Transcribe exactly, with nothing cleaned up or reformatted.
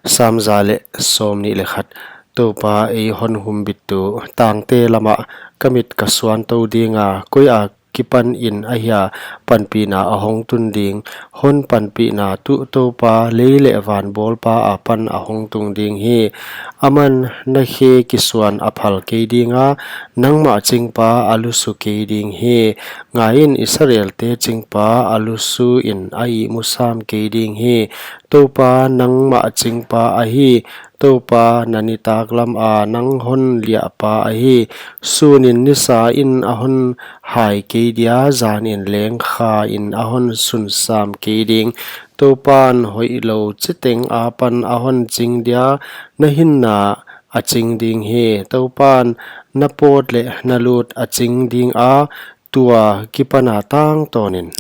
Sam za leh sawmnih leh khat. Toupa ei hon humbittu, tangte lamah ka mit ka suantou dinga, koi akipanin ahia panpihna a hongtun ding? Hon panpihna tuh Toupa, lei leh van bawlpa akipan a hongtung ding hi. Aman na khe kisuan a phal kei dinga, nangmah chingpa a lusu kei ding hi. Ngaiin, Israelte chingpa a lusuin a ihmu sam kei ding hi. Toupa, nangmah chingpa ahi. Toupa, na nitak lama nang hon liahpa ahi. Sunin nisain a hon hai kei dia, zanin leng khain a hon sun sam kei ding. Toupan hoihlou chiteng akipan a hon ching dia, na hinna a ching ding hi. Toupan, na pawt leh na lut a ching dinga, tua kipana tangtawnin